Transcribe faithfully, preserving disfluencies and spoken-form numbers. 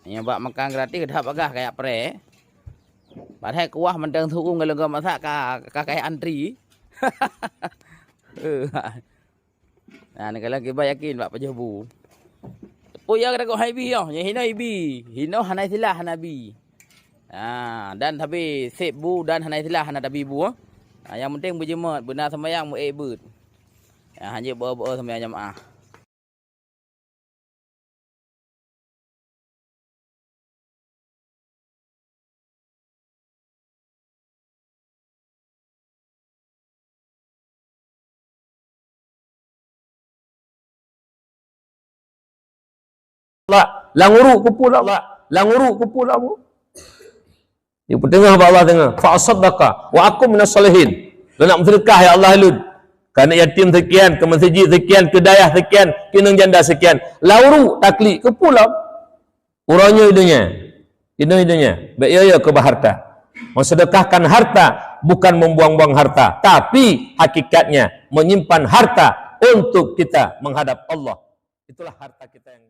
Nyang bak makan gratis, that bagah kajak preh. Padahai kuah mantong su'uem, golom-golom masak ka, ka kajak antri. Nah, neukalon kiban yakin bak pajoh bu. Peue nyang takot hai bi nyoe? Nyang hinoe ibi. Hinoe hana istilah hana bi. Ha, dan sabe sép bu dan hana istilah hana tabi bu. Ha, nyang penting beujeumeut, beuna seumayang, meu-ék beuet. Ha, hanjeuet beu-beu seumayang jamaah. Allah, lam uruek keupeue lom? Lam uruek keupeue lom? Di peuteungoh bak Allah teungoh, "Fa asaddaqa wa akun minas shalihin." Lôn nak meuseudeukah, ya Allah lôn. Keu aneuk yatim sekian, keu meuseujid sekian, keu dayah sekian, keu inong janda sekian. Lam uruek taklik keupeue lom? Uroe nyoe donya. Inoe donya. Bék yo-yo keu bak harta. Mensedekahkan harta bukan membuang-buang harta, tapi hakikatnya menyimpan harta untuk kita menghadap Allah. Itulah harta kita yang